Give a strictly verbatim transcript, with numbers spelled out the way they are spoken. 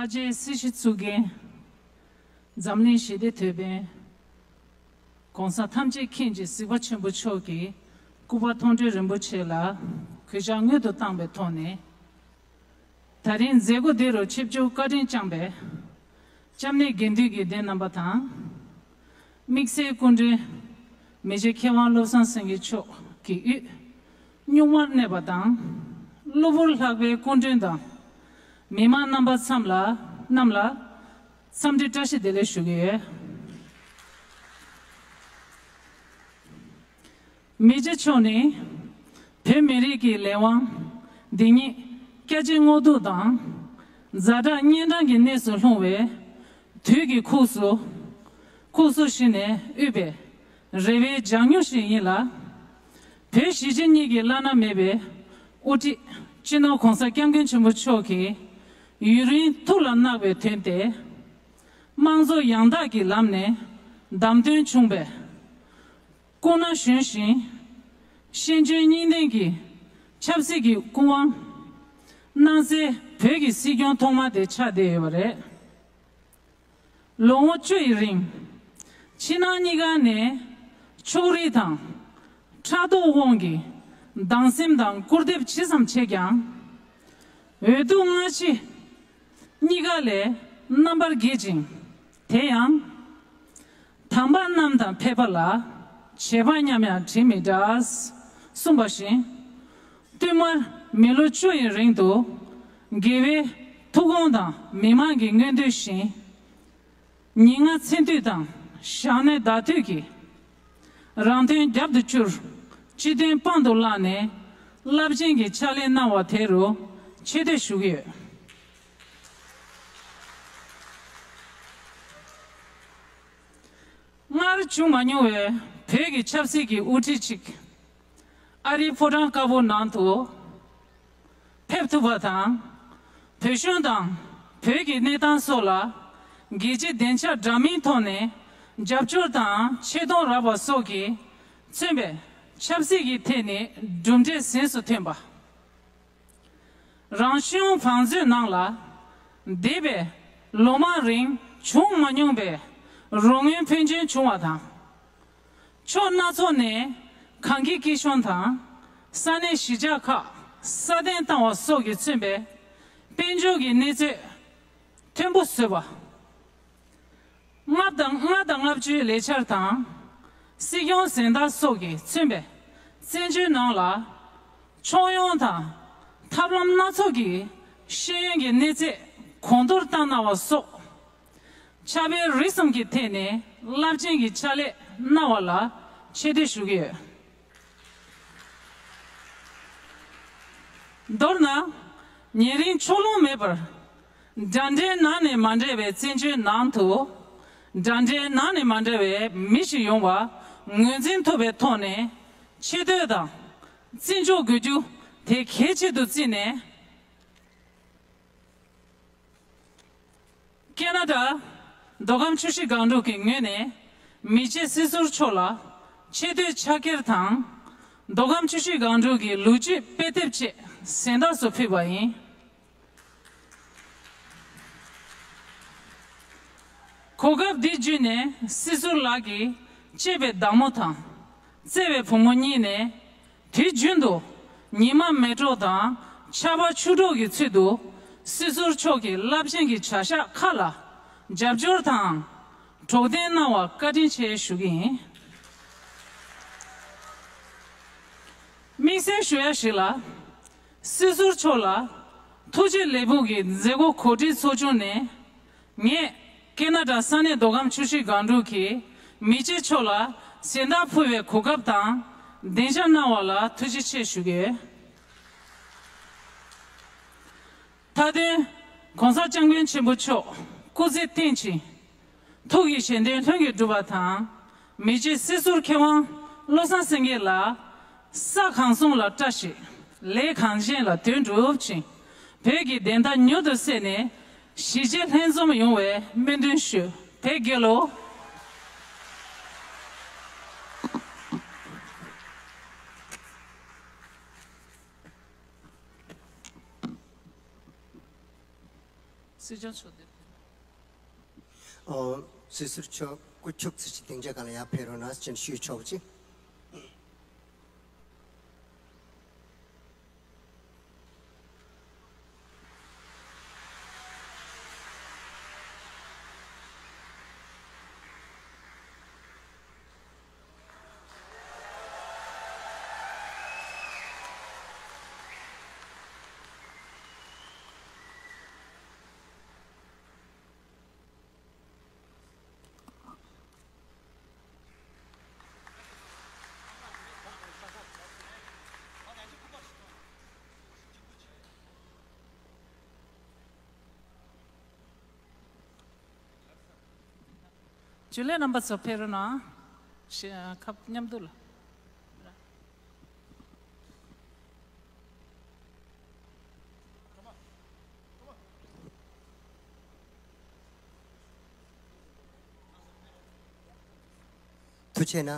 དཀའ་སྤྱད་སྲིད་ཞི་གཙུག་རྒྱན། འཛམ་གླིང་ཞི་བདེ་དོད་པའི་གོང་ས་ཐམས་ཅད་མཁྱེན་ཅིང་གཟིགས་པ་ཆེན་པོ་མཆོག་གི་སྐུ་པར་མཐོང་གྲོལ་རིན་པོ་ཆེ་ལ་གུས་ཕྱག་སྔོན་དུ་བཏང་བའི་ཐོག་ནས། ད་རིང་མཛད་སྒོ་འདི་རུ་ཆིབས་བསྒྱུར་བཀའ་དྲིན་བསྐྱངས་པའི་སྐྱབས་གནས་དགེ་འདུན་དགེ་ལྡན་རྣམ་པ་དང་། དམིགས་བསལ་སྐུ་མགྲོན་མི་རྗེ་མཁས་དབང་བློ་བཟང་སེང་གེ་མཆོག་གི་དབུས་གཉུག་མར་གནས་པ་དང་། གློ་བུར་ལྷག་པའི་སྐུ་མགྲོན་དང་། མི་མང་རྣམ་པ་ཚང་ལ་རྣམས་ལ་འཚམས་འདྲི་བཀྲ་ཤིས་བདེ་ལེགས་ཞུ་གི་ཡོད། མི་རྗེ་མཆོག་ནི་བོད་མི་རིགས་ཀྱི་ལས་དབང་འདི་ཉིད་སྐྱ་ཅིག་སྔོ་སྡུག་དང་ཛ་དྲག་གཉན་འཕྲང་གི་གནས་སུ་ལྷུང་བའི་དུས་ཀྱི་ཁུག་སོ་ཁུག་སོ་ཞིག་ནས་དབུས་པའི་རེ་བའི་ལྗང་མྱུག་ཞིག་ཡིན་ལ། བོད་གཞིས་བྱེས་གཉིས་ཀྱི་བླ་ན་མེད་པའི་དབུ་ཁྲིད་སྤྱི་ནོར་༸གོང་ས་༸སྐྱབས་མགོན་ཆེན་པོ་མཆོག་གིས་ཡུན་རིང་ཐུགས་ལ་བརྣག་པའི་དོན་ཏེ། དམངས་གཙོ་ཡང་དག་གི་ལམ་ནས་བདམས་ཐོན་བྱུང་བའི་སྐུ་ན་གཞོན་ཞིང་ཤེས་འཇོན་སྙིང་ལྡན་གྱི་ཆབ་སྲིད་ཀྱི་སྐུ་དབང་གནང་སའི་བོད་ཀྱི་སྲིད་སྐྱོང་ཐོག་མ་དེ་ཆགས་བསྡད་ཡོད་པ་རེད། ལོ་ངོ་བཅུ་ཡི་རིང་ཕྱི་ནང་གཉིས་ཀ་ནས་ཕྱོགས་རིས་དང་ཕྲག་དོག་དབང་གིས་སྡང་སེམས་དང་སྐུར་འདེབས་ཇི་ཙམ་བྱས་ཀྱང་། འོས་བསྡུ་སྔ་ཕྱི་གཉིས་ཀ་ལས་རྣམ་པར་རྒྱལ་ཅིང་། དེ་ཡང་། དམ་པ་རྣམས་དང་ཕལ་པ་ལ། བྱེད་པ་མཉམ་ཡང་དྲིན་མི་འདྲ། གསུངས་པ་བཞིན། བསྟུད་མར་མི་ལོ་བཅུ་ཡི་རིང་དུ། རྒྱལ་བའི་ཐུགས་དགོངས་དང་མི་མང་གི་མངོན་འདོད་བཞིན། ཉིན་ལྔ་མཚན་དུས་དང་ཞག་ནི་ཟླ་དུས་ཀྱི། རང་དོན་རྒྱབ་ཏུ་བསྐྱུར། སྤྱི་དོན་དཔང་དུ་བླངས་ནས་རླབས་ཆེན་གྱི་ཕྱག་ལས་གནང་བ་དེ་རུ་ཆེ་བསྟོད་ཞུ་གི་ཡོད། སྔར་བྱུང་མ་མྱོང་བའི་བོད་ཀྱི་ཆབ་སྲིད་ཀྱི་དབུ་ཁྲིད་ཅིག་ཨ་རིའི་ཕོ་བྲང་དཀར་པོ་ནང་དུ་ཕེབས་ཐུབ་པ་དང་། བོད་གཞུང་དང་བོད་ཀྱི་གནས་སྟངས་སོགས་ལ་རྒྱལ་སྤྱིའི་སྡིངས་ཆ་འདྲ་མིན་ཐོག་ནས་རྒྱབ་སྐྱོར་དང་ཆེ་མཐོང་རག་པ་སོགས་ཀྱིས་མཚོན་པའི་ཆབ་སྲིད་ཀྱི་ཐད་ནས་གྲུབ་འབྲས་གཟེངས་སུ་ཐོན་པ། རང་གཞུང་བང་མཛོད་ནང་ལ་འདས་པའི་ལོ་མང་རིང་བྱུང་མ་མྱོང་པའི་རོགས་དངུལ་ཕོན་ཆེན་བྱུང་བ་དང་། ཕྱོགས་སྣ་ཚོགས་ནས་གངས་སྐྱིད་སྐྱིད་གཤོངས་དང་ས་གནས་གཞིས་ཆགས་ཁག་སྲ་བརྟན་བཏང་བ་སོགས་ཀྱིས་མཚོན་པའི་དཔལ་འབྱོར་གྱི་གནས་ཚད་མཐོན་པོ་བཟོས་པ། ལྔ་དང་ལྔ་དང་ལྔ་བཅུའི་ལས་འཆར་དང་། སྲིད་སྐྱོང་གཟེངས་རྟགས་སོགས་ཀྱིས་མཚོན་པའི་བཙན་བྱོལ་ནང་ལ་ཕྱོགས་ཡོངས་དང་ཐབས་ལམ་སྣ་ཚོགས་ཀྱི་ཤེས་ཡོན་གྱི་གནས་ཚད་གོང་མཐོར་བཏང་གནང་བ་སོགས། ཕྱག་དཔེ་རིས་གསུམ་གྱི་ཐད་ནས་རླབས་ཆེན་གྱི་ཕྱག་ལས་གནང་བ་ལ་ཆེ་བསྟོད་ཞུ་གི་ཡོད། མདོར་ན། ཉེ་རིང་ཕྱོགས་ལྷུང་མེད་པར། འདྲ་འདྲའི་ནང་ནས་མ་འདྲ་བའི་བཙན་བྱོལ་ནང་དུ། འདྲ་འདྲའི་ནང་ནས་མ་འདྲ་བའི་མི་ཞིག་ཡོང་བ་ངོས་འཛིན་ཐུབ་པའི་ཐོག་ནས་ཆེ་བསྟོད་དང་བརྩི་འཇོག་དགོས་རྒྱུ་དེ་གལ་ཆེད་དུ་བརྩིས་ནས། ཀེ་ན་ཌ་མདོ་ཁམས་ཆུ་བཞི་སྒང་དྲུག་གི་ངོས་ནས་མི་རྗེ་སྲིད་ཟུར་མཆོག་ལ་ཆེ་བསྟོད་ཕྱག་འཁྱེར་དང་། མདོ་ཁམས་ཆུ་བཞི་སྒང་དྲུག་གི་ལོ་རྒྱུས་དཔེ་དེབ་བཅས་གཟེངས་རྟགས་སུ་ཕུལ་བ་ཡིན། གོ་སྐབས་འདི་བརྒྱུད་ནས་སྲིད་ཟུར་ལགས་ཀྱིས་གཅེས་པའི་བདག་མོ་དང་བརྩེ་བའི་བུ་མོ་གཉིས་ནས། དུས་རྒྱུན་དུ་ཉི་མ་མེ་གྲོགས་དང་ཆར་པ་ཆུ་གྲོགས་ཀྱི་ཚུལ་དུ་སྲིད་ཟུར་མཆོག་གི་རླབས་ཆེན་གྱི་བྱ་གཞག་ཁག་ལ་རྒྱབ་སྐྱོར་དང་གྲོགས་དན་གནང་བར་བཀའ་དྲིན་ཆེ་ཞུ་གི་ཡིན། དམིགས་བསལ་ཞུ་ཡ་ཞིག་ལ། སྲིད་ཟུར་མཆོག་ལ་ཐུགས་རྗེ་ལེགས་འབུལ་གྱི་མཛད་སྒོ་གོ་སྒྲིག་ཚོགས་ཆུང་ནས། ངས་ཀེ་ན་ཌ་ས་གནས་མདོ་ཁམས་ཆུ་བཞི་སྒང་དྲུག་གི་མི་རྗེ་མཆོག་ལ་གཟེངས་རྟགས་ཕུལ་བའི་གོ་སྐབས་དང་སྡིངས་ཆ་གནང་བ་ལ་ཐུགས་རྗེ་ཆེ་ཞུ་གི་ཡོད། མཐའ་དོན། ༸གོང་ས་༸སྐྱབས་མགོན་ཆེན་པོ་མཆོག་སྐུ་ཚེ་བརྟན་ཅིང་། ཐུགས་ཀྱི་བཞེད་དོན་ལྷུན་གྱིས་འགྲུབ་པ་དང་། མི་རྗེ་སྲིད་ཟུར་མཁས་དབང་བློ་བཟང་སེང་གེ་ལགས་ས་གང་བཟང་ལ་བཀྲ་ཤིས། ལས་གང་བཞེངས་ལ་དོན་འགྲུབ་ཅིང་། བོད་ཀྱི་བདེན་མཐའ་མྱུར་དུ་གསལ་ནས་གཞིས་བྱེས་ལྷན་འཛོམས་ཡོང་བའི་སྨོན་འདུན་ཞུ། བོད་རྒྱལ་ལོ། སྲིད་སྐྱོང་མཆོག་འདིར་ཕེབས། ཨོ། སྲིད་ཟུར་མཆོག་སྐུ་ཁྱུག་ཙམ་ཞིག་སྡིངས་ཆ་སྒང་ལ་ཡར་ཕེབས་རོགས་གནང་ཅེས་ཞུས་ཆོག་ཅིང་། ཇུ་ལེ་རྣམ་པ་ཚོ་ཕེབས་རོགས་གནང་། ཤ་ཁབ་མཉམ་དུ་ལ། ཐུགས་རྗེ་གནང་